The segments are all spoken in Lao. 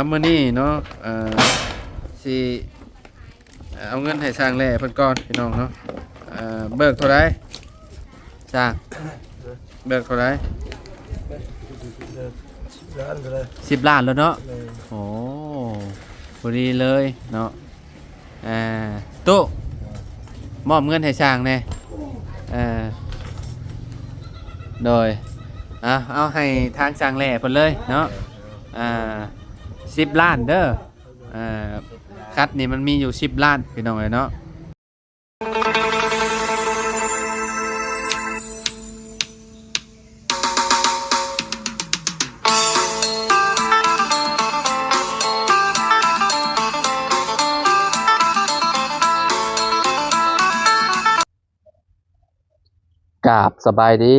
ອ່າ ມື້ນີ້ເນາະ ເອີ ຊິເອົາເງິນໃຫ້ຊ່າງແຫຼເພິ່ນກ່ອນ ພີ່ນ້ອງເນາະ. ເອີ ເບີກເທົ່າໃດ? ຊ່າງ ເບີກເທົ່າໃດ? ສິບລ້ານກໍໄດ້ ສິບລ້ານແລ້ວເນາະ. ແມ່ນ ໂອ້ ພໍດີເລີຍເນາະ. ອ່າ ຕູ້ ມອບເງິນໃຫ້ຊ່າງແດ່. ເອີ ໂດຍ ເອົາ ເອົາໃຫ້ທາງຊ່າງແຫຼເພິ່ນເລີຍເນາະ. ອ່າ ສິບລ້ານເດີ. ອ່າ ຂັດນີ້ມັນມີຢູ່ສິບລ້ານ ພີ່ນ້ອງເອີຍເນາະ. ກາບສະບາຍດີ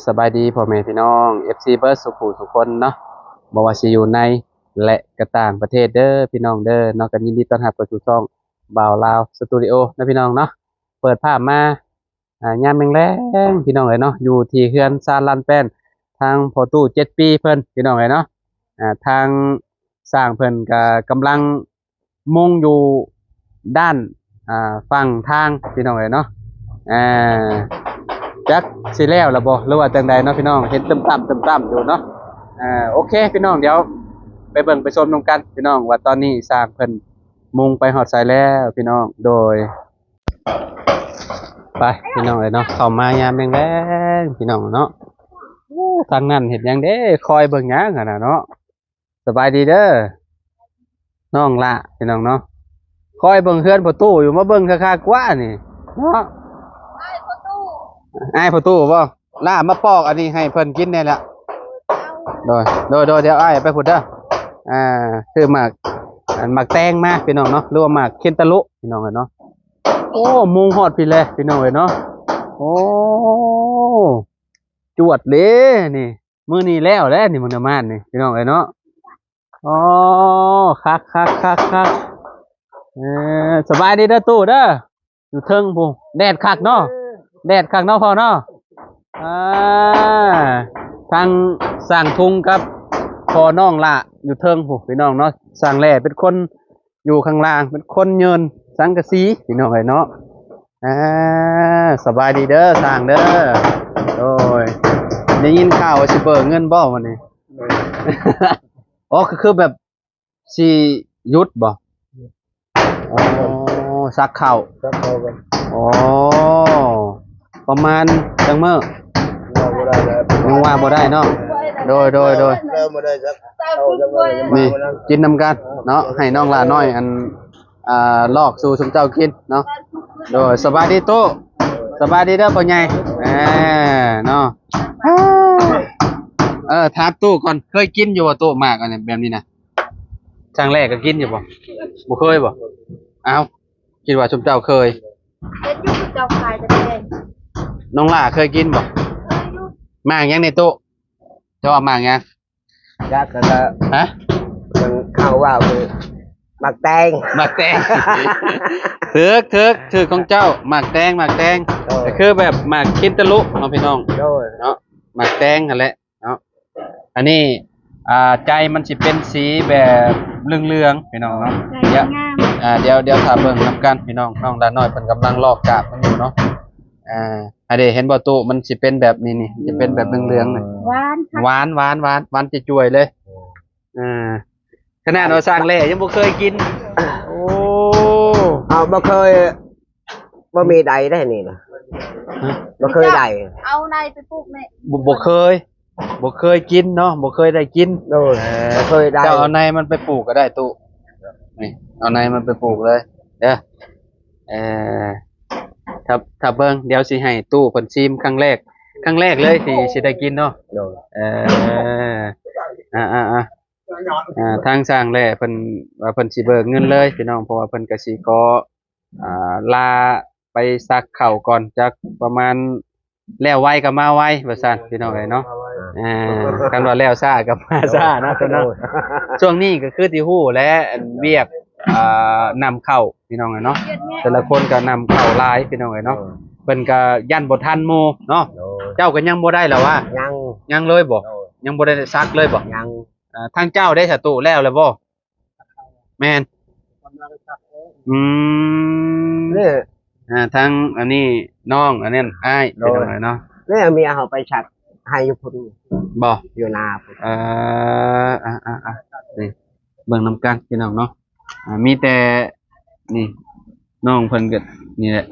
ສະບາຍດີພໍ່ແມ່ພີ່ນ້ອງ ເອັຟຊີ ເບິດສູ່ຜູ້ສູ່ຄົນເນາະ ບໍ່ວ່າຊິຢູ່ໃນ ແລະ ກະຕ່າງປະເທດເດີ ພີ່ນ້ອງເດີເນາະ. ກໍຍິນດີຕ້ອນຮັບເຂົ້າສູ່ຊ່ອງບ່າວລາວສະຕູດິໂອເນາະ ພີ່ນ້ອງເນາະ. ເປີດພາບມາ ອ່າ ຍາມແລງໆ ພີ່ນ້ອງເອີຍເນາະ ຢູ່ທີ່ເຮືອນຊານລານແປ້ນ ທາງພໍ່ຕູ້ເຈັດປີເພິ່ນ ພີ່ນ້ອງເອີຍເນາະ. ອ່າ ທາງຊ່າງເພິ່ນກໍກຳລັງມຸງຢູ່ດ້ານ ອ່າ ຝັ່ງທາງ ພີ່ນ້ອງເອີຍເນາະ. ອ່າ ຈັກຊິແລ້ວລະບໍ່ ຫຼືວ່າຈັ່ງໃດເນາະ ພີ່ນ້ອງ ເຫັນຕຶ້ມຕ່ຳ ຕຶ້ມຕ່ຳຢູ່ເນາະ. ອ່າ ໂອເຄ ພີ່ນ້ອງ ດຽວໄປເບິ່ງໄປຊົມນຳກັນ ພີ່ນ້ອງ ວ່າຕອນນີ້ຊ່າງເພິ່ນມຸງໄປຮອດໃສແລ້ວ ພີ່ນ້ອງ. ໂດຍ ໄປ ພີ່ນ້ອງເອີຍເນາະ ເຂົ້າມາຍາມແລງໆ ພີ່ນ້ອງເນາະ. ໂອ້ ທາງນັ້ນເຮັດຫຍັງເດ້ ຄອຍເບິ່ງຫຍັງຫັ້ນນະເນາະ. ສະບາຍດີເດີນ້ອງຫຼ້າ ພີ່ນ້ອງເນາະ. ຄອຍເບິ່ງເຮືອນພໍ່ຕູ້ຢູ່ ມາເບິ່ງຄັກໆກວ່ານີ້ເນາະ. ອ້າຍພໍ່ຕູ້ ອ້າຍພໍ່ຕູ້ບໍ່? ຫຼ້າມາປອກອັນນີ້ໃຫ້ເພິ່ນກິນແດ່ລະ. ໂດຍ ໂດຍ ໂດຍ ດຽວອ້າຍໄປພຸ້ນເດີ. ອ່າ ຊື້ໝາກ ອັນ ໝາກແຕງມາ ພີ່ນ້ອງເນາະ ຫຼືວ່າໝາກເຄັນຕາລຸ ພີ່ນ້ອງເອີຍເນາະ. ໂອ້ ມຸງຮອດພີ້ແຫຼະ ພີ່ນ້ອງເອີຍເນາະ. ໂອ້ ຈວດເດ້ນີ້ ມື້ນີ້ແລ້ວແຫຼະນີ້ ມື້ນະມາດນີ້ ພີ່ນ້ອງເອີຍເນາະ. ອໍ ຄັກໆໆໆ. ເອີ ສະບາຍດີເດີຕູ້ເດີ. ຢູ່ເທິງພຸ້ນ ແດດຄັກເນາະ ເອີ ແດດຄັກເນາະພໍ່ເນາະ. ອ່າ ທາງຊ່າງທຸງກັບພໍ່ນ້ອງຫຼ້າຢູ່ເທິງພຸ້ນ ພີ່ນ້ອງເນາະ. ຊ່າງແຫຼເປັນຄົນຢູ່ຂ້າງລ່າງ ເປັນຄົນເຍີນສັງກະສີ ພີ່ນ້ອງເອີຍເນາະ. ອ່າ ສະບາຍດີເດີຊ່າງເດີ. ໂດຍ ໄດ້ຍິນຂ່າວວ່າຊິເບີກເງິນບໍ່ມື້ນີ້? ໂດຍ ອໍ ກໍຄືແບບ ຊິຢຸດບໍ່? ຢຸດ ອໍ ສັກເຂົ້າ ສັກເຂົ້າກັນ. ອໍ ປະມານຈັກມື້? ເວົ້າບໍ່ໄດ້ແລ້ວ ຍັງວ່າບໍ່ໄດ້ເນາະ. ໂດຍ ໂດຍ ໂດຍ ເລີ່ມບໍ່ໄດ້ສັກເຂົ້າຈັກມື້ ນີ້ ກິນນຳກັນເນາະ ໃຫ້ນ້ອງຫຼ້ານ້ອຍ ອັນ ອ່າ ລອກສູ່ຊຸມເຈົ້າກິນເນາະ. ໂດຍ ສະບາຍດີຕູ້ ສະບາຍດີເດີພໍ່ໃຫຍ່. ອ່າ ເນາະ ເອີ ຖາມຕູ້ກ່ອນ ເຄີຍກິນຢູ່ບໍ່ຕູ້ ໝາກອັນນີ້ ແບບນີ້ນະ? ຄັ້ງແລກກໍກິນຢູ່ບໍ່? ບໍ່ເຄີຍບໍ່? ອ້າວ ຄິດວ່າຊຸມເຈົ້າເຄີຍ. ເຫັນຢູ່ເຂົາເຈົ້າຂາຍແຕ່ແຕ່ ນ້ອງຫຼ້າເຄີຍກິນບໍ່? ເຄີຍຢູ່. ໝາກຫຍັງນີ້ຕູ້? ເຈົ້າວ່າໝາກຫຍັງ? ຈັກກໍ ຮະ? ເຂົາວ່າໝາກແຕງ ໝາກແຕງ. ຖືກ ຖືກ ຖືກຂອງເຈົ້າ ໝາກແຕງ ໝາກແຕງ. ໂດຍ ກໍຄືແບບໝາກເຄັນຕາລຸເນາະ ພີ່ນ້ອງ. ໂດຍ ເນາະ ໝາກແຕງຫັ້ນແຫຼະ. ເນາະ ອັນນີ້ ອ່າ ໃຈມັນຊິເປັນສີແບບເຫຼືອງໆ ພີ່ນ້ອງເນາະ. ໃຈ ດຽວ ງາມ ອ່າ ດຽວ ດຽວຖ້າເບິ່ງນຳກັນ ພີ່ນ້ອງ. ນ້ອງຫຼ້ານ້ອຍເພິ່ນກຳລັງລອກກາບມັນຢູ່ເນາະ. ອ່າ ອັນນີ້ເຫັນບໍ່ຕູ້ ມັນຊິເປັນແບບນີ້ ນີ້ ຈະເປັນແບບເຫຼືອງໆ ນີ້. ຫວານ ຫວານ ຫວານ ຫວານ ຫວານຈະຈ່ວຍເລີຍ. ອ່າ ຂະໜາດວ່າຊ່າງແຫຼຍັງບໍ່ເຄີຍກິນ. ໂອ້ ເອົາ ບໍ່ເຄີຍ ບໍ່ມີໃດໄດ້ນີ້ນະ. ຮະ? ບໍ່ເຄີຍໄດ້ ເອົາໃນໄປປູກແມ່. ບໍ່ ບໍ່ເຄີຍ ບໍ່ເຄີຍກິນເນາະ ບໍ່ເຄີຍໄດ້ກິນ. ໂດຍ ເອີ ບໍ່ເຄີຍໄດ້. ເຈົ້າເອົາໃນມັນໄປປູກກໍໄດ້ຕູ້ ນີ້ ເອົາໃນມັນໄປປູກເລີຍເດີ. ເອີ ຖ້າ ຖ້າເບິ່ງ ດຽວຊິໃຫ້ຕູ້ເພິ່ນຊີມຄັ້ງແລກ ຄັ້ງແລກເລີຍທີ່ຊິໄດ້ກິນເນາະ. ໂດຍ ເອີ ອ່າໆໆ ອ່າ ທາງຊ່າງແຫຼເພິ່ນວ່າເພິ່ນຊິເບີກເງິນເລີຍ ພີ່ນ້ອງ ເພາະວ່າເພິ່ນກໍຊິຂໍ ອ່າ ລາໄປສັກເຂົ້າກ່ອນ ຈັກປະມານແລ້ວໄວກໍມາໄວວ່າຊັ້ນ ພີ່ນ້ອງເອີຍເນາະ. ອ່າ ຄັນວ່າແລ້ວຊ້າກໍມາຊ້າເນາະ ໂດຍ ເນາະ. ຊ່ວງນີ້ກໍຄືທີ່ຮູ້ແຫຼະ ອັນ ວຽກ ອ່າ ນຳເຂົ້າ ພີ່ນ້ອງເອີຍເນາະ ແຕ່ລະຄົນກໍນຳເຂົ້າຫຼາຍ ພີ່ນ້ອງເອີຍເນາະ. ໂດຍ ເພິ່ນກໍຢ້ານບໍ່ທັນໝູ່ເນາະ. ໂດຍ ເຈົ້າກໍຍັງບໍ່ໄດ້ລະຫວາ? ຍັງ ຍັງເລີຍບໍ່? ໂດຍ ຍັງບໍ່ໄດ້ສັກເລີຍບໍ່? ຍັງ. ອ່າ ທາງເຈົ້າໄດ້ສະຕຸແລ້ວລະບໍ່? ແມ່ນ ອືມ ນີ້ ອ່າ ທາງອັນນີ້ນ້ອງ ອັນນັ້ນອ້າຍ ໂດຍ ເປັນຈັ່ງໃດເນາະ? ນີ້ເມຍເຮົາໄປສັກໃຫ້ຢູ່ພຸ້ນ ບໍ່? ຢູ່ນາພຸ້ນ ເອີ ອ່າໆໆ ນີ້ ເບິ່ງນຳກັນພີ່ນ້ອງເນາະ ອ່າ ມີແຕ່ ນີ້ ນ້ອງເພິ່ນກໍນີ້ແຫຼະ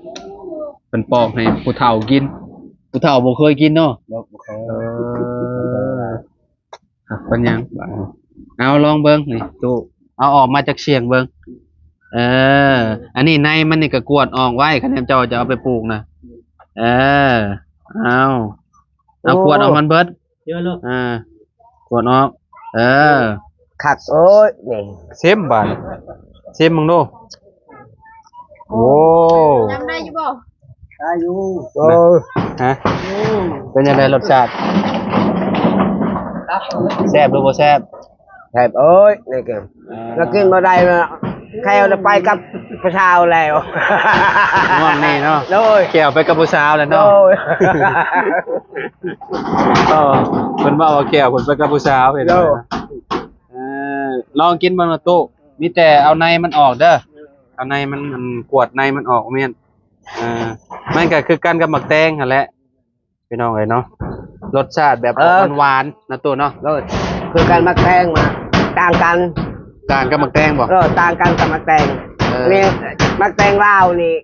ເພິ່ນປອກໃຫ້ຜູ້ເຖົ້າກິນ ຜູ້ເຖົ້າບໍ່ເຄີຍກິນເນາະ ບໍ່ເຄີຍ ເອີ ອ່ະ ເປັນຫຍັງບາດນີ້ ເອົາລອງເບິ່ງນີ້ຕູ້ ເອົາອອກມາຈັກສ່ຽງເບິ່ງ ເອີ ອັນນີ້ໃນມັນນີ້ກໍກວດອອກໄວ້ ຄັນເຈົ້າຈະເອົາໄປປູກນະ ເອີ ເອົາ ເອົາ ໂອ້ ກວດອອກມັນເບິດ ເອີ ກວດອອກ ເອີ ຄັກ ໂອ້ຍ ນີ້ ຊິມບາດ ຊິມເບິ່ງດູ ໂອ້ ຍຳໄດ້ຢູ່ບໍ່? ໄດ້ຢູ່ ໂອ້ຍ ຮະ ເປັນຈັ່ງໃດລົດຊາດ? ແຊບຫຼືບໍ່ແຊບ? ແຊບ ໂອ້ຍ ນີ້ກໍ ອ່າ ລະກິນບໍ່ໄດ້ລະ ແຂ້ວລະໄປກັບຜູ້ສາວແລ້ວ ຊ່ວງນີ້ເນາະ ໂດຍ ແຂ້ວໄປກັບຜູ້ສາວແລ້ວເນາະ ໂດຍ ເອີ ເພິ່ນເວົ້າວ່າແຂ້ວເພິ່ນໄປກັບຜູ້ສາວເຫັນ ໂດຍ ເອີ ລອງກິນເບິ່ງນະຕູ້ ມີແຕ່ເອົາໃນມັນອອກເດີ ເອົາໃນມັນ ອັນ ກວດໃນມັນອອກ ແມ່ນ ເອີ ມັນກໍຄືກັນກັບໝາກແຕງຫັ້ນແຫຼະ ພີ່ນ້ອງເອີຍເນາະ ລົດຊາດແບບ ເອີ ອອກຫວານໆ ນະຕູ້ເນາະ ໂດຍ ຄືກັນໝາກແຕງ ມາຕ່າງກັນ ຕ່າງກັບໝາກແຕງບໍ່? ເອີ ຕ່າງກັນກັບໝາກແຕງ ເອີ ນີ້ໝາກແຕງລາວນີ້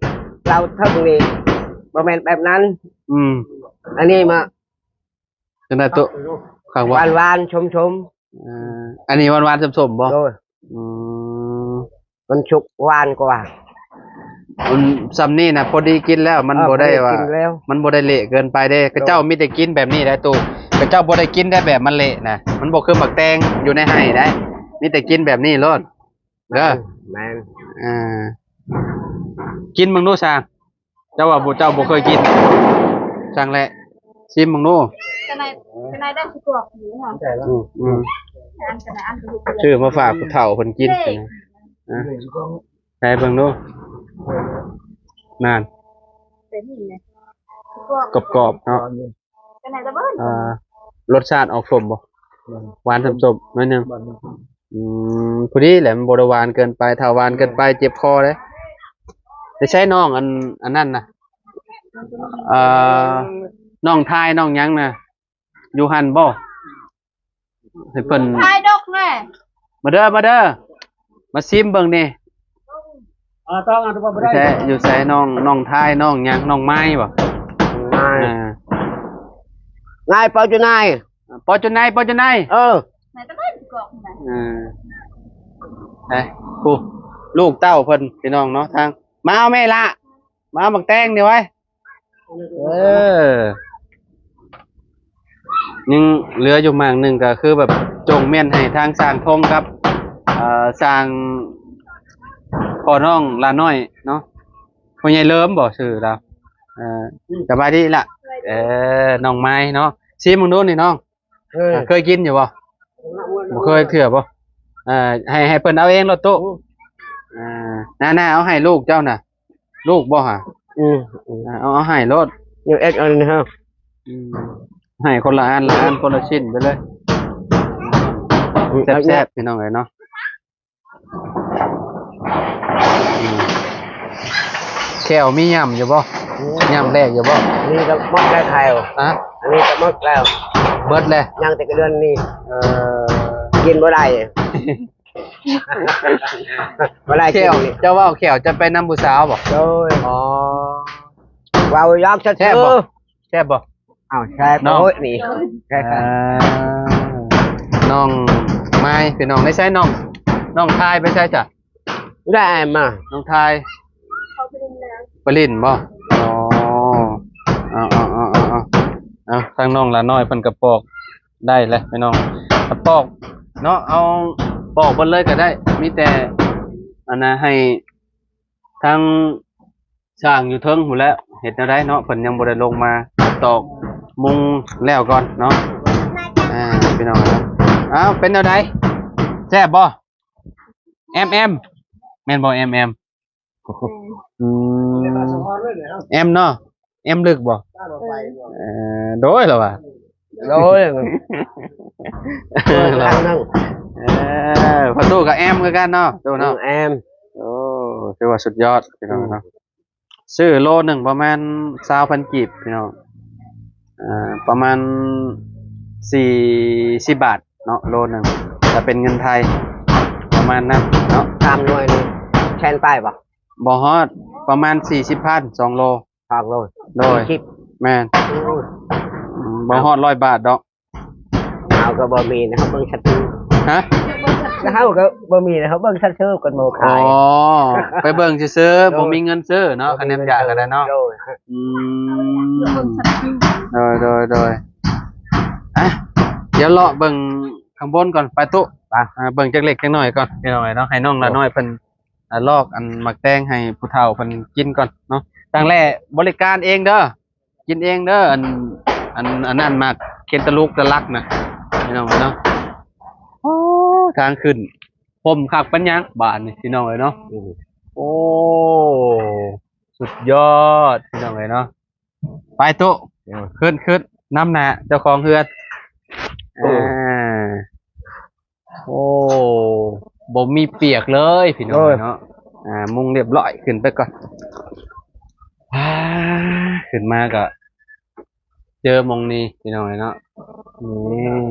ລາວເທິງນີ້ ບໍ່ແມ່ນແບບນັ້ນ ອືມ ອັນນີ້ມາ ຈັ່ງໃດຕູ້ ຄັກບໍ່? ຫວານໆ ຊົມໆ ເອີ ອັນນີ້ຫວານໆ ສົ້ມໆ ບໍ່? ໂດຍ ອືມ ມັນສຸກຫວານກວ່າ ມັນຊ່ຳນີ້ນະ ພໍດີກິນແລ້ວ ມັນ ເອີ ບໍ່ໄດ້ວ່າ ພໍດີກິນແລ້ວ ມັນບໍ່ໄດ້ເລະເກີນໄປເດ້ ໂດຍ ເຂົາເຈົ້າມີແຕ່ກິນແບບນີ້ໄດ໋ຕູ້ ເຂົາເຈົ້າບໍ່ໄດ້ກິນໄດ້ແບບມັນເລະນະ ມັນບໍ່ຄືໝາກແຕງຢູ່ໃນໄຮ່ໄດ໋ ມີແຕ່ກິນແບບນີ້ໂລດເດີ ແມ່ນ ເອີ ກິນເບິ່ງດູຊ່າງ ເຈົ້າວ່າບໍ່ ເຈົ້າບໍ່ເຄີຍກິນ ຊ່າງແຫຼະ ຊິມເບິ່ງດູ ຈັ່ງໃດ ຈັ່ງໃດໄດ້ຄືກວກຢູ່ເນາະ ອືມ ອືມ ອັນ ອັນ ອັນ ຊື້ມາຝາກຜູ້ເຖົ້າເພິ່ນກິນ ເອີ ໃສ່ເບິ່ງດູ ນັ້ນ ເປັນຫຍັງ ກອບໆ ເນາະ ຈັ່ງໃດລະເບິ່ງ ອ່າ ລົດຊາດອອກສົ້ມບໍ່? ແມ່ນ ຫວານສົ້ມໆ ໜ້ອຍໜຶ່ງ ອືມ ພໍດີແຫຼະ ມັນບໍ່ໄດ້ຫວານເກີນໄປ ຖ້າຫວານເກີນໄປເຈັບຄໍເດ້ ໄປໃຊ້ນ້ອງອັນ ອັນນັ້ນນະ ເອີ ນ້ອງທາຍນ້ອງຫຍັງນະ ຢູ່ຫັ້ນບໍ່? ໃຫ້ເພິ່ນ ທາຍດົກແນ່ ມາເດີ ມາເດີ ມາຊິມເບິ່ງນີ້ ອ່າ ຕ້ອງ ຢູ່ໃສ ຢູ່ໃສ ນ້ອງ ນ້ອງທາຍ ນ້ອງຫຍັງ ນ້ອງໄມ້ບໍ່? ໄມ້ ອ່າ ນາຍ ປອຈູນາຍ ປອຈູນາຍ ປອຈູນາຍ ເອີ ເອີ ໄປ ຜູ້ ລູກເຕົ້າເພິ່ນ ພີ່ນ້ອງເນາະ ທາງ ມາເອົາແມ່ລະ ມາເອົາໝາກແຕງນີ້ໄວ້ ເອີ ຍັງເຫຼືອຢູ່ໝາກໜຶ່ງ ກໍຄືແບບຈົ່ງແມ່ນໃຫ້ທາງຊ່າງທົງກັບ ເອີ ຊ່າງພໍ່ນ້ອງຫຼານ້ອຍເນາະ ພໍ່ໃຫຍ່ເລີມບໍ່ຊື່ລາວ? ເອີ ສະບາຍດີລະ ເອີ ນ້ອງໄມ້ເນາະ ຊີມເບິ່ງດູນີ້ນ້ອງ ເອີ ເຄີຍກິນຢູ່ບໍ່? ບໍ່ເຄີຍເທື່ອບໍ່? ເອີ ໃຫ້ ໃຫ້ເພິ່ນເອົາເອງໂລດຕູ້ ອ່າ ນາໆ ເອົາໃຫ້ລູກເຈົ້ານະ ລູກບໍ່ຫະ? ອືມ ເອົາ ເອົາໃຫ້ໂລດ ເອົາເອັດອັນນີ້ເຮົາ ອືມ ໃຫ້ຄົນລະອັນລະອັນ ຄົນລະຊິ້ນໄປເລີຍ ອືມ ແຊບໆ ພີ່ນ້ອງເອີຍເນາະ ອືມ ແຂ້ວມີຫຍ້ຳຢູ່ບໍ່? ຫຍ້ຳແລກຢູ່ບໍ່? ນີ້ກໍໝົດແລ້ວແຂ້ວ ຮະ? ອັນນີ້ກໍໝົດແລ້ວ ເບິດແລ້ວ ຍັງແຕ່ກະເດືອນນີ້ ເອີ ກິນບໍ່ໄດ້ ບໍ່ໄດ້ກິນ ແຂ້ວ ເຈົ້າເວົ້າແຂ້ວຈະໄປນຳຜູ້ສາວບໍ່? ໂດຍ ອໍ ເວົ້າຢອກຊື່ໆ ແຊບບໍ່? ແຊບບໍ່? ອ້າວ ແຊບ ເນາະ ໂອ້ຍ ນີ້ ເອີ ນ້ອງໄມ້ ພີ່ນ້ອງ ໄປໃສນ້ອງ? ນ້ອງທາຍໄປໃສຈ້ະ? ໄດ້ອ້າຍມາ ນ້ອງທາຍ ໄປຫຼິ້ນບໍ່? ອໍ ເອົາ ເອົາ ເອົາ ເອົາ ເອົາ ທາງນ້ອງຫຼານ້ອຍເພິ່ນກໍປອກ ໄດ້ແຫຼະພີ່ນ້ອງ ປອກເນາະ ເອົາປອກເບິດເລີຍກໍໄດ້ ມີແຕ່ອັນນະ ໃຫ້ທາງຊ່າງຢູ່ເທິງພຸ້ນແຫຼະ ເຮັດແນວໃດເນາະ ເພິ່ນຍັງບໍ່ໄດ້ລົງມາຕອກມຸງແລ້ວກ່ອນເນາະ ອ່າ ພີ່ນ້ອງເນາະ ເອົ້າ ເປັນແນວໃດ ແຊບບໍ່? ແອມ ແອມ ແມ່ນບໍ່? ແອມ ແອມ ອືມ ແອມເນາະ ແອມເລິກບໍ່? ເອີ ໂດຍລະວ່າ ໂດຍ ເອີ ເອີ ພໍ່ຕູ້ກໍແອມຄືກັນເນາະ ຕູ້ເນາະ ອືມ ແອມ. ໂອ້ ຖືວ່າສຸດຍອດພີ່ນ້ອງເນາະ ອືມ ຊື້ໂລໜຶ່ງປະມານຊາວພັນກີບພີ່ນ້ອງ ອ່າ ປະມານສີ່ສິບບາດເນາະ ໂລໜຶ່ງ ຖ້າເປັນເງິນໄທປະມານນັ້ນເນາະ. ສາມໜ່ວຍນີ້ແສນປາຍບໍ່? ບໍ່ຮອດ ປະມານສີ່ສິບພັນ ສອງໂລ. ສອງໂລ ໂດຍ ແມ່ນ ອືມ ອືມ ບໍ່ຮອດຮ້ອຍບາດດອກ. ເຮົາກໍບໍ່ມີນະ ເຮົາເບິ່ງສັດຊື່ ຮະ ເຮົາກໍບໍ່ມີນະ ເຮົາເບິ່ງສັດຊື່ກ່ອນໝູ່ຂາຍ. ອໍ ໄປເບິ່ງຊື່ໆ ໂດຍ ບໍ່ມີເງິນຊື້ເນາະ ບໍ່ມີເງິນຊື້ ຄັນແນມຢາກກໍໄດ້ເນາະ. ໂດຍ ອືມ ເບິ່ງສັດຊື່ ໂດຍ ໂດຍ ໂດຍ. ອ່ະ ດຽວເລາະເບິ່ງຂ້າງບົນກ່ອນ ໄປຕູ້ ໄປ ອ່າ ເບິ່ງຈັກເລັກຈັກໜ້ອຍກ່ອນ ພີ່ນ້ອງເອີຍເນາະ ໃຫ້ນ້ອງລະນ້ອຍເພິ່ນ ອ່າ ລອກອັນໝາກແຕງໃຫ້ຜູ້ເຖົ້າເພິ່ນກິນກ່ອນເນາະ. ທາງແລະບໍລິການເອງເດີ ກິນເອງເດີ ອັນ ອັນ ອັນນັ້ນໝາກເຄັນຕະລຸກຕະລັກນະ ພີ່ນ້ອງເອີຍເນາະ. ໂອ້ ທາງຂຶ້ນ ພົມຄັກປານຫຍັງບາດນີ້ ພີ່ນ້ອງເອີຍເນາະ. ໂອ້ ສຸດຍອດ ພີ່ນ້ອງເອີຍເນາະ. ໄປຕູ້ ເອີ ຂຶ້ນ ຂຶ້ນ ນຳໜ້າເຈົ້າຂອງເຮືອນ. ໂອ້ ອ່າ ໂອ້ ບໍ່ມີປຽກເລີຍພີ່ນ້ອງເນາະ. ໂດຍ ອ່າ ມຸງລຽບລ້ອຍ ຂຶ້ນໄປກ່ອນ. ອ່າ ຂຶ້ນມາກໍເຈີໝ່ອງນີ້ພີ່ນ້ອງເນາະ. ນີ້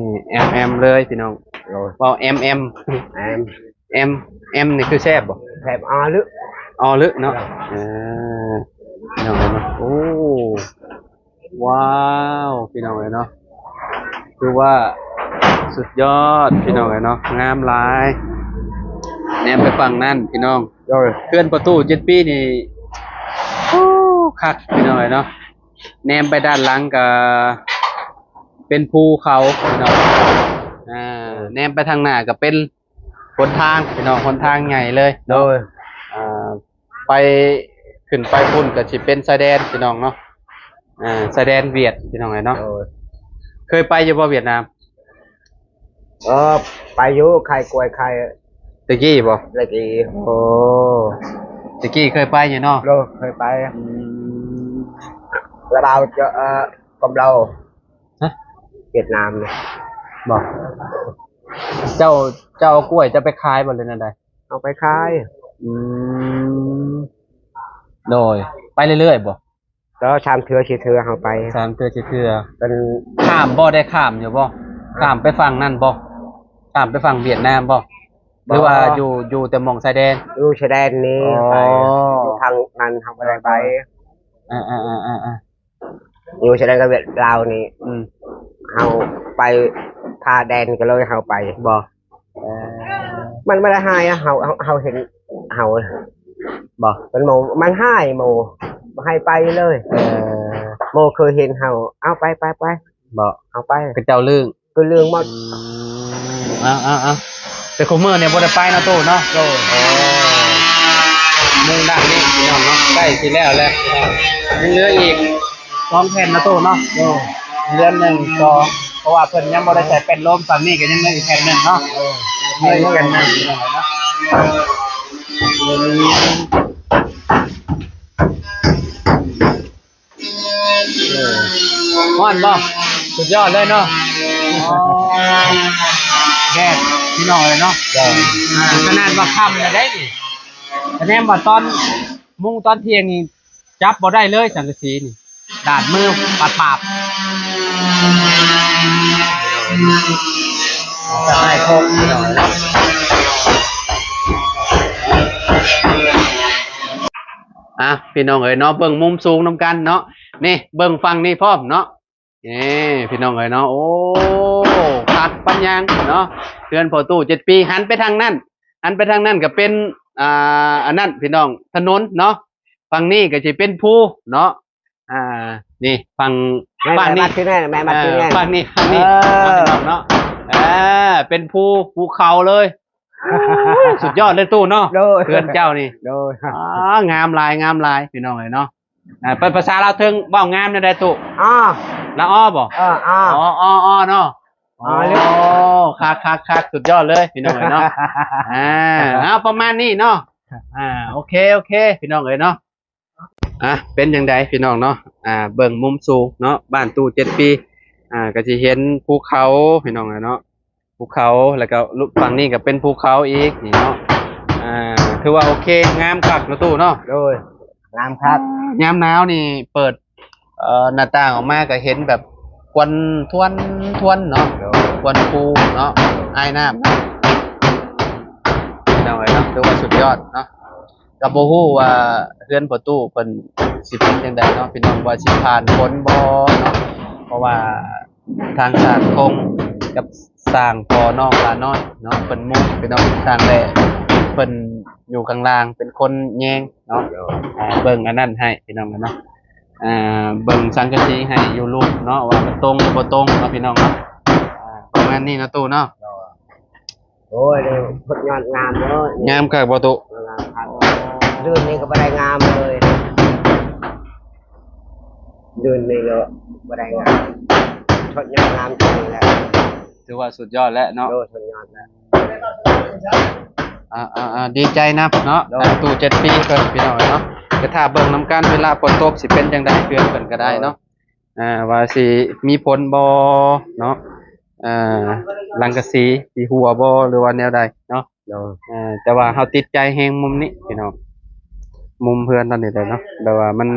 ແອມໆ ເລີຍພີ່ນ້ອງ. ໂດຍ ເວົ້າແອມໆ ແອມ ແອມ ແອມນີ້ຄືແຊບບໍ່? ແຊບ ອໍ ລຶ ອໍ ລຶເນາະ. ເອີ ພີ່ນ້ອງເນາະ ໂອ້ ວ້າວ ພີ່ນ້ອງເອີຍເນາະ ຄືວ່າສຸດຍອດ ພີ່ນ້ອງເອີຍເນາະ ງາມຫຼາຍ. ແນມໄປຝັ່ງນັ້ນພີ່ນ້ອງ ໂດຍ ເຮືອນພໍ່ຕູ້ເຈັດປີນີ້ ໂອ້ ຄັກ ພີ່ນ້ອງເອີຍເນາະ. ແນມໄປດ້ານຫຼັງກໍເປັນພູເຂົາ ພີ່ນ້ອງ ອ່າ ແນມໄປທາງໜ້າກໍເປັນ ຫົນທາງພີ່ນ້ອງ ຫົນທາງໃຫຍ່ເລີຍເນາະ. ໂດຍ ອ່າ ໄປ ຂຶ້ນໄປພຸ້ນກໍຊິເປັນຊາຍແດນພີ່ນ້ອງເນາະ ອ່າ ຊາຍແດນຫວຽດພີ່ນ້ອງເອີຍເນາະ. ໂດຍ ເຄີຍໄປຢູ່ບໍ່ຫວຽດນາມ? ເອີ ໄປຢູ່ ຂາຍກ້ວຍ ຂາຍ ແຕ່ກີ້ບໍ່? ແຕ່ກີ້. ໂອ້ ແຕ່ກີ້ເຄີຍໄປຢູ່ເນາະ? ໂດຍ ເຄີຍໄປ. ອືມ ລາວເຈົ້າ ເອີ ກັບລາວ ຮະ? ຫວຽດນາມນີ້ບໍ່? ເຈົ້າ ເຈົ້າເອົາກ້ວຍເຈົ້າໄປຂາຍບໍ່ ຫຼືແນວໃດ? ເອົາໄປຂາຍ. ອືມ ໂດຍ ໄປເລື້ອຍໆບໍ່? ກໍສາມເທື່ອສີ່ເທື່ອເຮົາໄປ. ສາມເທື່ອສີ່ເທື່ອ. ເປັນ ຂ້າມບໍ່? ໄດ້ຂ້າມຢູ່ບໍ່? ຂ້າມໄປຝັ່ງນັ້ນບໍ່? ຂ້າມໄປຝັ່ງຫວຽດນາມບໍ່? ບໍ່. ຫຼືວ່າຢູ່ ຢູ່ແຕ່ໝ່ອງຊາຍແດນ? ຢູ່ຊາຍແດນນີ້. ອໍ ໄປ ຢູ່ທາງນັ້ນເຮົາບໍ່ໄດ້ໄປ. ອ່າໆໆໆໆ ຢູ່ຊາຍແດນກັບຫວຽດ ລາວນີ້ ອືມ ເຮົາໄປຜ່າແດນກໍເລີຍເຮົາໄປ. ບໍ່ ເອີ ມັນບໍ່ໄດ້ຮ້າຍ ເຮົາ ເຮົາ ເຮົາເຫັນເຮົາ ບໍ່ ມັນໂມ ມັນຮ້າຍໂມ ບໍ່ໃຫ້ໄປເລີຍ. ເອີ ໂມເຄີຍເຫັນເຮົາ ເອົາໄປ ໄປ ໄປ ບໍ່ ເອົາໄປ ເຂົາເຈົ້າລຶ້ງ ຄືເລື່ອງໝົດ. ອືມ ເອົາ ເອົາ ເອົາ ແຕ່ຄຸມື້ນີ້ບໍ່ໄດ້ໄປເນາະຕູ້ເນາະ. ໂດຍ ໂອ້ ມຸງດ້ານນີ້ພີ່ນ້ອງເນາະ ໃກ້ຊິແລ້ວແລ້ວພີ່ນ້ອງ ຍັງເຫຼືອອີກສອງແຜ່ນເນາະຕູ້ເນາະ. ໂດຍ ເດືອນໜຶ່ງ ສອງ ເພາະວ່າເພິ່ນຍັງບໍ່ໄດ້ໃສ່ແປ້ນໂລມ ຝັ່ງນີ້ກໍຍັງເຫຼືອອີກແຜ່ນໜຶ່ງເນາະ. ໂດຍ ເຫຼືອອີກແຜ່ນໜຶ່ງພີ່ນ້ອງເນາະ. ເອີ ຮ້ອນບໍ່? ສຸດຍອດເລີຍເນາະ. ອໍ ແດດພີ່ນ້ອງເອີຍເນາະ. ໂດຍ ອ່າ ຂະໜາດວ່າຄ່ຳແລ້ວເດ້ນີ້ ຄະແນນວ່າຕອນ ມຸງຕອນທ່ຽງນີ້ ຈັບບໍ່ໄດ້ເລີຍສັງກະສີນີ້ ດາດມືປາບໆ. ຈະໄດ້ໂຄກພີ່ນ້ອງເອີຍເນາະ. ອ່ະ ພີ່ນ້ອງເອີຍເນາະ ເບິ່ງມຸມສູງນຳກັນເນາະ. ນີ້ເບິ່ງຝັ່ງນີ້ພ້ອມເນາະ. ເອີ ພີ່ນ້ອງເອີຍເນາະ ໂອ້ ຄັກປານຫຍັງເນາະ ເຮືອນພໍ່ຕູ້ເຈັດປີ. ຫັນໄປທາງນັ້ນ ຫັນໄປທາງນັ້ນກໍເປັນ ອ່າ ອັນນັ້ນພີ່ນ້ອງ ຖະໜົນເນາະ. ຝັ່ງນີ້ກໍຊິເປັນພູເນາະ. ອ່າ ນີ້ຝັ່ງ ແມ່ນ ຝັ່ງນີ້ ແມ່ນ ແມ່ນ ເອີ ຝັ່ງນີ້ ຝັ່ງນີ້ ເອີ ເນາະ ເອີ ເປັນພູ ພູເຂົາເລີຍ. ໂອ້ຍ ສຸດຍອດເລີຍຕູ້ເນາະ. ໂດຍ ເຮືອນເຈົ້ານີ້ ໂດຍ ອ່າ ງາມຫຼາຍ ງາມຫຼາຍ ພີ່ນ້ອງເອີຍເນາະ. ອ່າ ເປັນພາສາລາວເທິງເວົ້າງາມແນວໃດຕູ້? ອໍ ລະອໍບໍ່? ເອີ ອໍ ອໍ ອໍ ອໍເນາະ. ອໍ ໂອ້ ຄັກໆໆ ສຸດຍອດເລີຍ ພີ່ນ້ອງເອີຍເນາະ. ອ່າ ເອົາປະມານນີ້ເນາະ. ອ່າ ໂອເຄ ໂອເຄ ພີ່ນ້ອງເອີຍເນາະ. ອ່ະ ເປັນຈັ່ງໃດພີ່ນ້ອງເນາະ ອ່າ ເບິ່ງມຸມສູງເນາະ ບ້ານຕູ້ເຈັດປີ. ອ່າ ກໍຊິເຫັນພູເຂົາພີ່ນ້ອງເອີຍເນາະ ພູເຂົາ ແລ້ວກໍຝັ່ງນີ້ກໍເປັນພູເຂົາອີກນີ້ເນາະ. ອ່າ ຖືວ່າໂອເຄ ງາມຄັກເນາະຕູ້ເນາະ. ໂດຍ ງາມຄັກ. ຍາມໜາວນີ້ເປີດ ເອີ ໜ້າຕ່າງອອກມາກໍເຫັນແບບຄວັນທວນໆເນາະ. ໂດຍ ຄວັນພູເນາະ ອາຍນ້ຳເນາະ. ພີ່ນ້ອງເອີຍເນາະ ຖືວ່າສຸດຍອດເນາະ. ກໍບໍ່ຮູ້ວ່າເຮືອນພໍ່ຕູ້ເພິ່ນຊິເປັນຈັ່ງໃດເນາະ ພີ່ນ້ອງ ວ່າຊິຜ່ານຝົນບໍ່ເນາະ ເພາະວ່າທາງຊ່າງຄົງກັບຊ່າງພໍ່ນ້ອງຫຼ້ານ້ອຍເນາະ ເພິ່ນມຸງ ພີ່ນ້ອງ ຊ່າງແຫຼ້ ເພິ່ນຢູ່ຂ້າງລ່າງເປັນຄົນແຍງເນາະ. ໂດຍ ອ່າ ເບິ່ງອັນນັ້ນໃຫ້ພີ່ນ້ອງເນາະ ອ່າ ເບິ່ງສັງກະສີໃຫ້ຢູ່ລຸ່ມເນາະ ວ່າມັນຕົງຫຼືບໍ່ຕົງເນາະ ພີ່ນ້ອງເນາະ. ອ່າ ປະມານນີ້ເນາະຕູ້ເນາະ. ໂດຍ ໂອ້ຍ ໄດ້ຜົນຍອດງາມເລີຍ ງາມຄັກບໍ່ຕຸ? ງາມຄັກ. ໂອ້ ເດືອນນີ້ກໍບໍ່ໄດ້ງາມເລີຍ ເດືອນນີ້ກໍບໍ່ໄດ້ງາມ ຜົນຍອດງາມຈັ່ງນີ້ແຫຼະ ຖືວ່າສຸດຍອດແລ້ວເນາະ. ໂດຍ ສຸດຍອດແລ້ວ. ອ່າໆໆ ດີໃຈນຳເນາະ. ໂດຍ ອ່າ ຕູ້ເຈັດປີເພິ່ນ ພີ່ນ້ອງເນາະ ໄປຖ້າເບິ່ງນຳກັນ ເວລາຝົນຕົກຊິເປັນຈັ່ງໃດ ເຮືອນເພິ່ນກໍໄດ້ເນາະ. ໂດຍ ອ່າ ວ່າຊິມີຜົນບໍ່ເນາະ ອ່າ ສັງກະສີຊິຮົ່ວບໍ່ ຫຼືວ່າແນວໃດເນາະ. ໂດຍ ອ່າ ແຕ່ວ່າເຮົາຕິດໃຈແຮງມຸມນີ້ພີ່ນ້ອງ ມຸມເຮືອນຕອນນີ້ແຫຼະເນາະ ແບບວ່າມັນ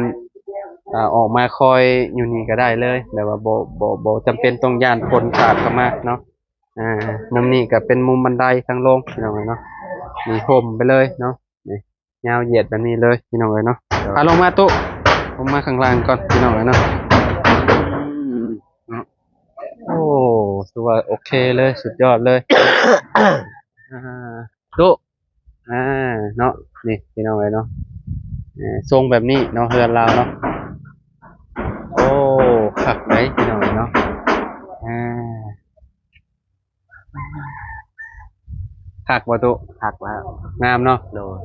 ອ່າ ອອກມາຄອຍຢູ່ນີ້ກໍໄດ້ເລີຍ ແບບວ່າບໍ່ ບໍ່ ບໍ່ຈຳເປັນຕ້ອງຢ້ານຝົນສາດເຂົ້າມາເນາະ. ອ່າ ມຸມນີ້ກໍເປັນມຸມບັນໄດທາງລົງ ພີ່ນ້ອງເອີຍເນາະ ນີ້ຮົ່ມໄປເລີຍເນາະ ນີ້ ຍາວຢຽດແບບນີ້ເລີຍ ພີ່ນ້ອງເອີຍເນາະ. ໂດຍ ພາລົງມາຕຸ ລົງມາຂ້າງລ່າງກ່ອນ ພີ່ນ້ອງເອີຍເນາະ. ເນາະ ໂອ້ ຖືວ່າໂອເຄເລີຍ ສຸດຍອດເລີຍ. ອ່າ ຕຸ ອ່າ ເນາະ ນີ້ ພີ່ນ້ອງເອີຍເນາະ ເອີ ຊົງແບບນີ້ເນາະ ເຮືອນລາວເນາະ. ໂອ້ ຄັກເດ ພີ່ນ້ອງເອີຍເນາະ ອ່າ ຄັກບໍ່ຕຸ? ຄັກແລ້ວ ງາມເນາະ. ໂດຍ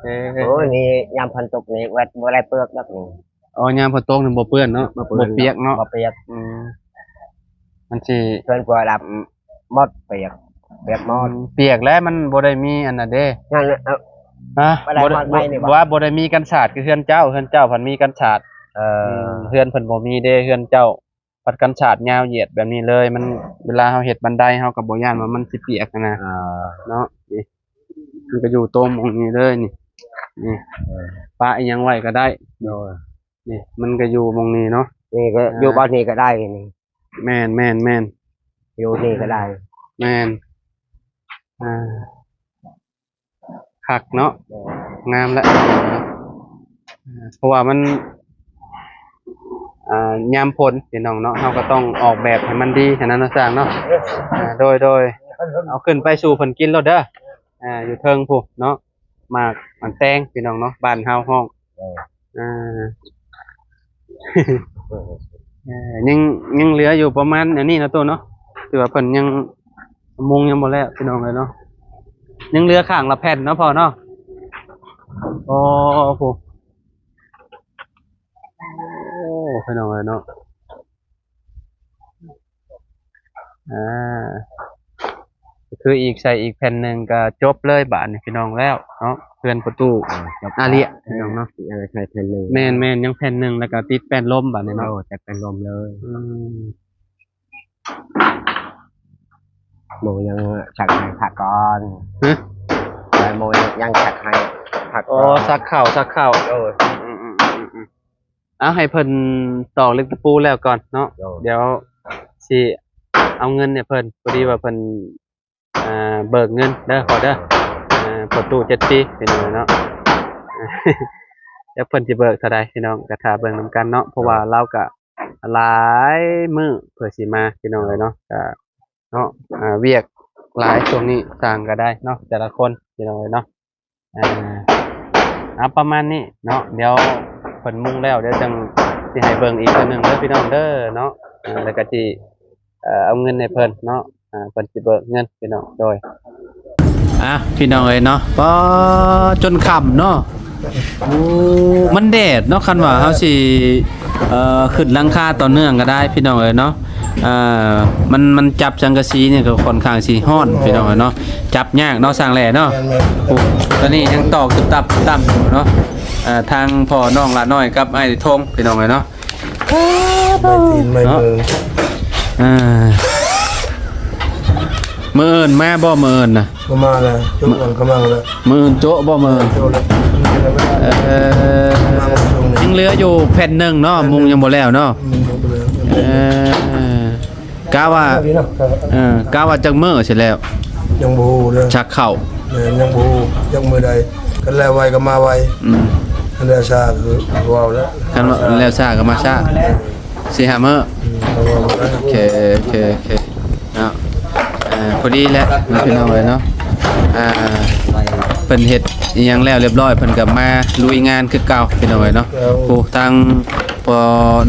ເອີ ໂອ້ຍ ນີ້ຍາມຝົນຕົກນີ້ບໍ່ໄດ້ເປືອກດອກນີ້. ອໍ ຍາມຝົນຕົກນີ້ບໍ່ເປື້ອນເນາະ ບໍ່ເປື້ອນ ບໍ່ປຽກເນາະ ບໍ່ປຽກ. ອືມ ມັນຊິ ເພື່ອນກວ່າດັບໝົດ ປຽກ ປຽກໝົດ. ອືມ ປຽກແລ້ວມັນບໍ່ໄດ້ມີອັນນັ້ນເດ້ ນັ້ນແຫຼະ. ຮະ ບໍ່ໄດ້ ບໍ່ໄດ້ ບໍ່ ວ່າບໍ່ໄດ້ມີກັນສາດຄືເຮືອນເຈົ້າ ເຮືອນເຈົ້າພັດມີກັນສາດ. ເອີ ອືມ ເຮືອນເພິ່ນບໍ່ມີເດ້ ເຮືອນເຈົ້າ ພັດກັນສາດຍາວຢຽດແບບນີ້ເລີຍ ມັນ ເວລາເຮົາເຮັດບັນໄດເຮົາກໍບໍ່ຢ້ານວ່າມັນຊິປຽກຫັ້ນນະ. ອ່າ ເນາະ ນີ້ ມັນກໍຢູ່ຕົງໝ່ອງນີ້ເລີຍ ນີ້ ນີ້ ເອີ ປະອີ່ຫຍັງໄວ້ກໍໄດ້. ໂດຍ ນີ້ ມັນກໍຢູ່ໝ່ອງນີ້ເນາະ ນີ້ກໍ ອ່າ ຢູ່ບ່ອນນີ້ກໍໄດ້ນີ້. ແມ່ນໆໆ ຢູ່ນີ້ກໍໄດ້ ແມ່ນ ອ່າ ຄັກເນາະ. ໂດຍ ງາມແຫຼະ ເພາະວ່າມັນ ອ່າ ຍາມຝົນພີ່ນ້ອງເນາະ ເຮົາກໍຕ້ອງອອກແບບໃຫ້ມັນດີຫັ້ນນະ ຊ່າງເນາະ. ອ່າ ໂດຍໆ ເອົາຂຶ້ນໄປສູ່ເພິ່ນກິນໂລດເດີ ອ່າ ຢູ່ເທິງພຸ້ນເນາະ ໝາກ ໝາກແຕງ ພີ່ນ້ອງເນາະ ບ້ານເຮົາຮ້ອງ. ເອີ ອ່າ ເອີ ຍັງ ຍັງເຫຼືອຢູ່ປະມານອັນນີ້ເນາະ ຕູ້ເນາະ ຖືວ່າເພິ່ນຍັງ ມຸງຍັງບໍ່ແລ້ວ ພີ່ນ້ອງເອີຍເນາະ ຍັງເຫຼືອຂ້າງລະແຜ່ນເນາະພໍ່ເນາະ. ໂອ້ ໂອ້ ພີ່ນ້ອງເອີຍເນາະ ອ່າ ຄືອີກ ໃສ່ອີກແຜ່ນໜຶ່ງກໍຈົບເລີຍບາດນີ້ ພີ່ນ້ອງ ແລ້ວເນາະ ເຮືອນປະຕູ ອ່າ ອາເລຍ ພີ່ນ້ອງເນາະ. ຍັງໃສ່ແຜ່ນໜຶ່ງ ແມ່ນໆ ຍັງແຜ່ນໜຶ່ງ ແລ້ວກໍຕິດແປ້ນລົມບາດນີ້ເນາະ. ໂອ້ ແຕ່ແປ້ນລົມເລີຍ. ອືມ ໝູຍັງສັກໃຫ້ພັກກ່ອນ. ຮະ? ໝູຍັງສັກໃຫ້ພັກກ່ອນ. ອໍ ສັກເຂົ້າ ສັກເຂົ້າ. ໂດຍ. ອືມໆໆໆ ເອົາໃຫ້ເພິ່ນຕອກເຫຼັກຕະປູແລ້ວກ່ອນເນາະ. ໂດຍ. ດຽວຊິເອົາເງິນໃຫ້ເພິ່ນ ພໍດີວ່າເພິ່ນ ອ່າ ເບີກເງິນເດີພໍ່ເດີ ອ່າ ພໍ່ຕູ້ເຈັດປີ ພີ່ນ້ອງເນາະ. ຈັກເພິ່ນຊິເບີກເທົ່າໃດ ພີ່ນ້ອງ ກໍຖ້າເບິ່ງນຳກັນເນາະ ເພາະວ່າລາວກໍຫຼາຍມື້ເພື່ອຊິມາ ພີ່ນ້ອງເອີຍເນາະ. ກໍເນາະ ອ່າ ວຽກຫຼາຍຊ່ວງນີ້ ຊ່າງກໍໄດ້ເນາະ ແຕ່ລະຄົນ ພີ່ນ້ອງເອີຍເນາະ. ອ່າ ເອົາປະມານນີ້ເນາະ ດຽວເພິ່ນມຸງແລ້ວ ດຽວຈັ່ງຊິໃຫ້ເບິ່ງອີກເທື່ອໜຶ່ງເດີ ພີ່ນ້ອງເດີເນາະ. ອ່າ ແລ້ວກໍຊິ ເອີ ເອົາເງິນໃຫ້ເພິ່ນເນາະ ອ່າ ເພິ່ນຊິເບີກເງິນ ພີ່ນ້ອງ. ໂດຍ. ອ່ະ ພີ່ນ້ອງເອີຍເນາະ ປາ ຈົນຄ່ຳເນາະ. ໂອ້ ມັນແດດເນາະ ຄັນວ່າເຮົາຊິ ເອີ ຂຶ້ນຫຼັງຄາຕໍ່ເນື່ອງກໍໄດ້ ພີ່ນ້ອງເອີຍເນາະ. ເອີ ມັນ ມັນຈັບສັງກະສີນີ້ກໍຄ່ອນຂ້າງຊິຮ້ອນ ພີ່ນ້ອງເອີຍເນາະ ຈັບຍາກເນາະ ຊ່າງແຫຼ້ເນາະ. ແມ່ນໆ ໂອ້ ຕອນນີ້ຍັງຕອກຕຸບຕັບຕຸບຕັບຢູ່ເນາະ. ເອີ ທາງພໍ່ນ້ອງຫຼ້ານ້ອຍກັບອ້າຍທອງ ພີ່ນ້ອງເອີຍເນາະ. ໄມ້ຕີນໄມ້ມື ເນາະ ເອີ ອ່າ ມື້ອື່ນມາບໍ່ ມື້ອື່ນນະ? ກໍມາແລ້ວ ໂຈະກ່ອນກຳລັງແລ້ວ ມື້ອື່ນໂຈະບໍ່ ມື້ອື່ນ? ໂຈະແລ້ວ ເອີ ຍັງເຫຼືອຢູ່ແຜ່ນໜຶ່ງເນາະ ມຸງຍັງບໍ່ແລ້ວເນາະ ມຸງຍັງບໍ່ແລ້ວ ເອີ ກະວ່າ ເອີ ກະວ່າຈັກມື້ຊິແລ້ວ? ຍັງບໍ່ຮູ້ເດີ ຊັກເຂົ້າ ແມ່ນ ຍັງບໍ່ຮູ້ຈັກມື້ໃດ ຄັນແລ້ວໄວກໍມາໄວ ອືມ ຄັນແລ້ວຊ້າກໍຄືເວົ້າແລ້ວ ຄັນວ່າແລ້ວຊ້າກໍມາຊ້າ ສີ່ຫ້າມື້ ອືມ ກໍເວົ້າແລ້ວ ໂອເຄ ໂອເຄ ໂອເຄ ເນາະ ເອີ ພໍດີແຫຼະເນາະ ພີ່ນ້ອງເອີຍເນາະ ອ່າ ເພິ່ນເຮັດອີ່ຫຍັງແລ້ວລຽບຮ້ອຍ ເພິ່ນກໍມາລຸຍງານຄືເກົ່າ ພີ່ນ້ອງເອີຍເນາະ ໂອ້ ທາງພໍ່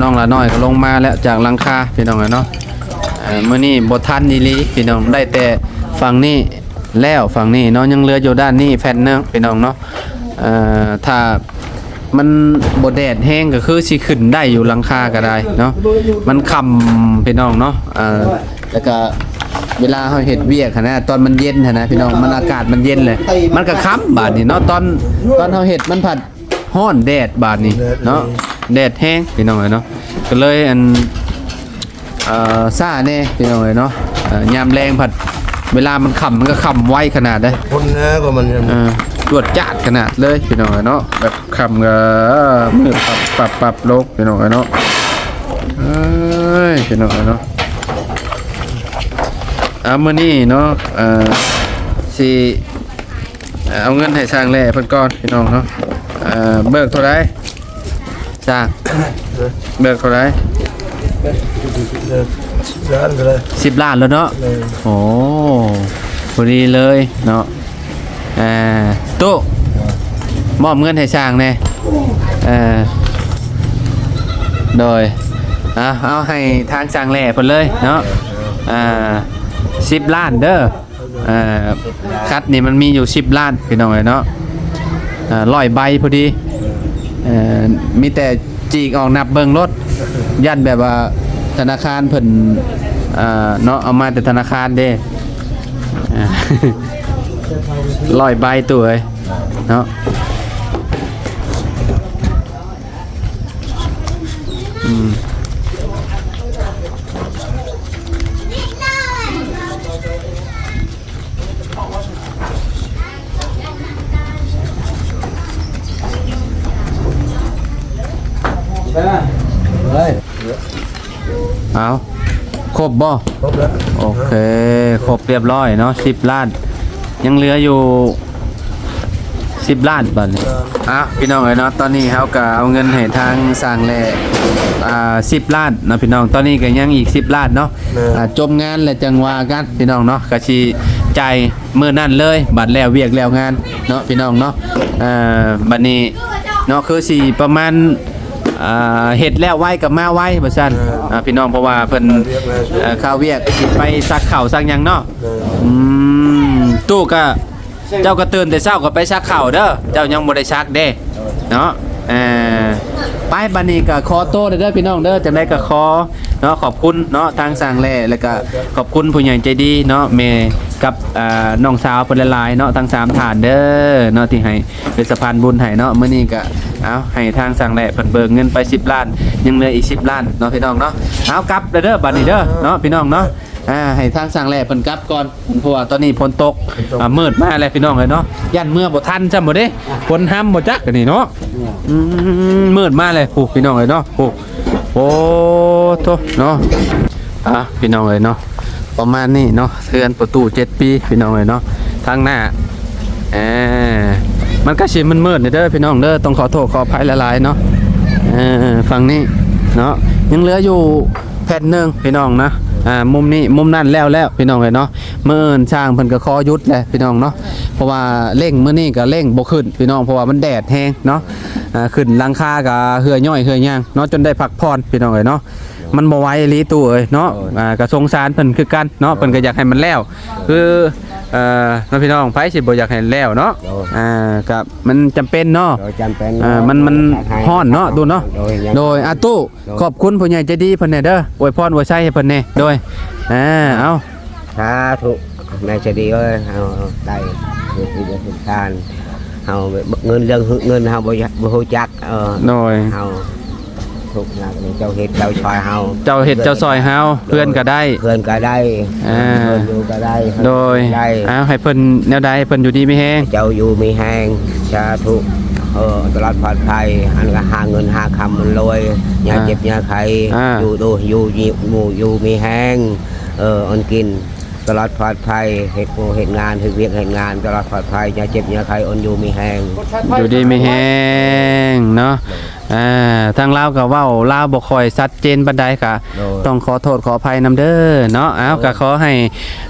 ນ້ອງຫຼ້ານ້ອຍກໍລົງມາແລ້ວຈາກຫຼັງຄາ ພີ່ນ້ອງເອີຍເນາະ ເອີ ມື້ນີ້ບໍ່ທັນອີ່ຫຼີ ພີ່ນ້ອງ ໄດ້ແຕ່ຝັ່ງນີ້ແລ້ວ ຝັ່ງນີ້ເນາະ ຍັງເຫຼືອຢູ່ດ້ານນີ້ແຜ່ນໜຶ່ງ ພີ່ນ້ອງເນາະ ເອີ ຖ້າ ມັນບໍ່ແດດແຮງກໍຄືຊິຂຶ້ນໄດ້ຢູ່ຫຼັງຄາກໍໄດ້ເນາະ ມັນຄ່ຳພີ່ນ້ອງເນາະ ເອີ ແລ້ວກໍເວລາເຮົາເຮັດວຽກຫັ້ນນະ ຕອນມັນເຢັນຫັ້ນນະພີ່ນ້ອງ ມັນອາກາດມັນເຢັນແຫຼະ ມັນກໍຄ່ຳບາດນີ້ເນາະ ຕອນ ຕອນເຮົາເຮັດມັນພັດຮ້ອນແດດບາດນີ້ເນາະ ແດດແຮງພີ່ນ້ອງເອີຍເນາະ ກໍເລີຍອັນ ເອີ ຊ້າແດ່ພີ່ນ້ອງເອີຍເນາະ ເອີ ຍາມແລງພັດເວລາມັນຄ່ຳ ມັນກໍຄ່ຳໄວຂະໜາດເດ້ ຄົນແດ່ກໍມັນ ເອີ ຈວດຈາດຂະໜາດເລີຍພີ່ນ້ອງເອີຍເນາະ ແບບຄ່ຳກໍມືດປັບໆໆລົງພີ່ນ້ອງເອີຍເນາະ ເອີຍ ພີ່ນ້ອງເອີຍເນາະ ເອົາ ມື້ນີ້ເນາະ ເອີ ຊິ ເອົາເງິນໃຫ້ຊ່າງແຫຼ້ເພິ່ນກ່ອນພີ່ນ້ອງເນາະ ເອີ ເບີກເທົ່າໃດ? ຊ່າງ ເບີກເທົ່າໃດ? ສິບລ້ານກໍໄດ້ ສິບລ້ານແລ້ວເນາະ ໂອ້ ພໍດີເລີຍເນາະ ອ່າ ຕູ້ ມອບເງິນໃຫ້ຊ່າງແດ່ ເອີ ໂດຍ ເອົາ ເອົາໃຫ້ທາງຊ່າງແຫຼ້ເພິ່ນເລີຍເນາະ ອ່າ ສິບລ້ານເດີ. ເອີ ຄັດນີ້ມັນມີຢູ່ສິບລ້ານພີ່ນ້ອງເອີຍເນາະ ເອີ ຮ້ອຍໃບພໍດີ ເອີ ມີແຕ່ຈີກອອກນັບເບິ່ງໂລດ ຢ້ານແບບວ່າທະນາຄານເພິ່ນ ເອີ ເນາະ ເອົາມາແຕ່ທະນາຄານເດ້ ເອີ ຮ້ອຍໃບຕູ້ເອີຍເນາະ. ອືມ ເອົາ ຄົບບໍ່? ຄົບແລ້ວ ໂອເຄ ຄົບຮຽບຮ້ອຍເນາະ ສິບລ້ານ ຍັງເຫຼືອຢູ່ສິບລ້ານບາດນີ້. ອ່າ ພີ່ນ້ອງເອີຍເນາະ ຕອນນີ້ເຮົາກໍເອົາເງິນໃຫ້ທາງຊ່າງແຫຼ້ ອ່າ ສິບລ້ານເນາະພີ່ນ້ອງ ຕອນນີ້ກໍຍັງອີກສິບລ້ານເນາະ ແມ່ນ ອ່າ ຈົບງານແລ້ວຈັ່ງວ່າກັນພີ່ນ້ອງເນາະ ກໍຊິຈ່າຍມື້ນັ້ນເລີຍ ບັດແລ້ວວຽກແລ້ວງານເນາະ ພີ່ນ້ອງເນາະ. ເອີ ບັດນີ້ເນາະ ຄືຊິປະມານ ອ່າ ເຮັດແລ້ວໄວກໍມາໄວວ່າຊັ້ນ ເອີ ອ່າ ພີ່ນ້ອງ ເພາະວ່າເພິ່ນ ເອີ ຄາວຽກຊິໄປຊັກເຂົ້າຊັກຫຍັງເນາະ ເອີ ອືມ ຕູ້ກະ ເຈົ້າກໍຕື່ນແຕ່ເຊົ້າກໍໄປຊັກເຂົ້າເດີ ເຈົ້າຍັງບໍ່ໄດ້ຊັກເດ້ເນາະ ເອີ ໄປ ບັດນີ້ກໍຂໍໂຕເດີພີ່ນ້ອງເດີ ຈັ່ງໃດກໍຂໍເນາະ ຂອບຄຸນເນາະ ທາງຊ່າງແຫຼ້ ແລ້ວກໍຂອບຄຸນຜູ້ໃຫຍ່ໃຈດີເນາະ ແມ່ກັບ ອ່າ ນ້ອງສາວເພິ່ນຫຼາຍໆເນາະ ທັງສາມທ່ານເດີເນາະ ທີ່ໃຫ້ ເປັນສະພານບຸນໃຫ້ເນາະ ມື້ນີ້ກະ ເອົາ ໃຫ້ທາງຊ່າງແຫຼ້ເພິ່ນເບີກເງິນໄປສິບລ້ານ ຍັງເຫຼືອອີກສິບລ້ານເນາະ ພີ່ນ້ອງເນາະ. ເອົາ ກັບແລ້ວເດີ ບັດນີ້ເດີເນາະ ພີ່ນ້ອງເນາະ ອ່າ ໃຫ້ທາງຊ່າງແຫຼ້ເພິ່ນກັບກ່ອນ ເພາະວ່າຕອນນີ້ຝົນຕົກ ອ່າ ມືດມາແລ້ວ ພີ່ນ້ອງເອີຍເນາະ ຢ້ານເມືອບໍ່ທັນຊ້ຳບໍ່ເດ້ ຝົນຫ້ຳບໍ່ຈັກອັນນີ້ເນາະ ອືມ ມືດມາແລ້ວ ໂອ້ ພີ່ນ້ອງເອີຍເນາະ ໂອ້ ໂອ້ໂທ້ເນາະ. ອ່າ ພີ່ນ້ອງເອີຍເນາະ ປະມານນີ້ເນາະ ເຮືອນປະຕູເຈັດປີ ພີ່ນ້ອງເອີຍເນາະ ທາງໜ້າ ເອີ ມັນກະຊິມືດໆເດີພີ່ນ້ອງເດີ ຕ້ອງຂໍໂທດຂໍອະໄພຫຼາຍໆເນາະ. ເອີ ຝັ່ງນີ້ເນາະ ຍັງເຫຼືອຢູ່ແຜ່ນໜຶ່ງພີ່ນ້ອງນະ ອ່າ ມຸມນີ້ ມຸມນັ້ນແລ້ວແລ້ວ ພີ່ນ້ອງເອີຍເນາະ. ມື້ອື່ນຊ່າງເພິ່ນກໍຂໍຢຸດແຫຼະພີ່ນ້ອງເນາະ ເພາະວ່າເລັ່ງມື້ນີ້ກໍເລັ່ງບໍ່ຂຶ້ນພີ່ນ້ອງ ເພາະວ່າມັນແດດແຮງເນາະ ອ່າ ຂຶ້ນຫຼັງຄາກໍເຫື່ອຍ້ອຍເຫື່ອຍາງເນາະ ຈົນໄດ້ພັກຜ່ອນພີ່ນ້ອງເອີຍເນາະ. ມັນບໍ່ໄຫວອີ່ຫຼີຕູ້ເອີຍເນາະ. ໂດຍ ອ່າ ກໍສົງສານເພິ່ນຄືກັນເນາະ. ໂດຍ ເພິ່ນກໍຢາກໃຫ້ມັນແລ້ວ ໂດຍ ຄື ເອີ ເນາະ ພີ່ນ້ອງ ໃຜຊິບໍ່ຢາກໃຫ້ແລ້ວເນາະ. ໂດຍ ອ່າ ກໍມັນຈຳເປັນເນາະ. ໂດຍ ຈຳເປັນ ອ່າ ເນາະ ມັນ ມັນ ໂດຍ ຮ້ອນເນາະ ຕູ້ເນາະ. ໂດຍ ໂດຍ ອາ ຕູ້ ໂດຍ ຂອບຄຸນຜູ້ໃຫຍ່ໃຈດີເພິ່ນແດ່ເດີ ອວຍພອນອວຍໄຊໃຫ້ເພິ່ນແດ່. ໂດຍ ອ່າ ເອົາ ສາທຸ ແມ່ໃຈດີເອີຍ ເອົາ ໄດ້ເຮັດບຸນເຮັດທານ ເຮົາເງິນເລື່ອງເງິນເຮົາບໍ່ ບໍ່ຮູ້ຈັກ ເອີ ໂດຍ ເຮົາ ທຸກຍາກນີ້ ເຈົ້າເຮັດເຈົ້າຊ່ອຍເຮົາ ເຈົ້າເຮັດເຈົ້າຊ່ອຍເຮົາ ເຮືອນກໍໄດ້ ເຮືອນກໍໄດ້ ອ່າ ເຮືອນຢູ່ກໍໄດ້ ໂດຍ ໄດ້ ອ້າວ ໃຫ້ເພິ່ນແນວໃດ ໃຫ້ເພິ່ນຢູ່ດີມີແຮງ ເຈົ້າຢູ່ມີແຮງ ສາທຸ ເອີ ຕະຫຼອດປອດໄພ ອັນກໍຫາເງິນຫາຄຳມັນລວຍ ຢ່າ ອ່າ ເຈັບຢ່າໄຂ້ ອ່າ ຢູ່ ຢູ່ ຢູ່ ຢູ່ມີແຮງ ເອີ ອັນກິນ ຕະຫຼອດປອດໄພ ເຮັດວຽກເຮັດງານ ເຮັດວຽກເຮັດງານ ຕະຫຼອດປອດໄພ ຢ່າເຈັບຢ່າໄຂ້ ອົນຢູ່ມີແຮງ ຢູ່ດີມີແຮງເນາະ ອ່າ ທາງລາວກໍເວົ້າລາວບໍ່ຄ່ອຍຊັດເຈນປານໃດ ກໍ ໂດຍ ຕ້ອງຂໍໂທດຂໍອະໄພນຳເດີເນາະ ອ້າວ ໂດຍ ກໍຂໍໃຫ້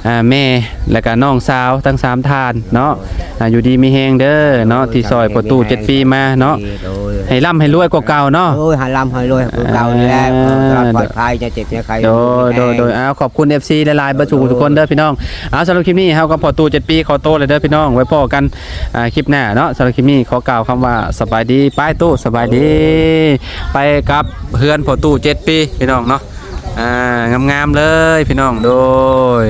ອ່າ ແມ່ ແລະກະນ້ອງສາວທັງສາມທ່ານເນາະ ໂດຍ ອ່າ ຢູ່ດີມີແຮງເດີເນາະ ໂດຍ ທີ່ຊ່ອຍພໍ່ຕູ້ເຈັດປີມາເນາະ ໂດຍ ໃຫ້ລ່ຳໃຫ້ລວຍກວ່າເກົ່າເນາະ ໂດຍ ໃຫ້ລ່ຳໃຫ້ລວຍກວ່າເກົ່ານີ້ແຫຼະ ອ່າ ເອີ ຕະຫຼອດປອດໄພ ຢ່າເຈັບຢ່າໄຂ້ ໂດຍ ຢູ່ດີມີແຮງ ໂດຍ ໂດຍ ອ້າວ ຂອບຄຸນ ເອັຟຊີ ຫຼາຍໆ ເບິດສູ່ຜູ້ທຸກຄົນເດີພີ່ນ້ອງ ອ້າວ ສຳລັບຄລິບນີ້ເຮົາກັບພໍ່ຕູ້ເຈັດປີຂໍໂຕແລ້ວເດີພີ່ນ້ອງ ໄວ້ພໍ້ກັນ ອ່າ ຄລິບໜ້າເນາະ ສຳລັບຄລິບນີ້ຂໍກ່າວຄຳວ່າສະບາຍດີ ໄປຕູ້ ສະບາຍດີ ໂອ້ ໄປກັບເຮືອນພໍ່ຕູ້ເຈັດປີພີ່ນ້ອງເນາະ ອ່າ ງາມໆ ເລີຍພີ່ນ້ອງ ໂດຍ.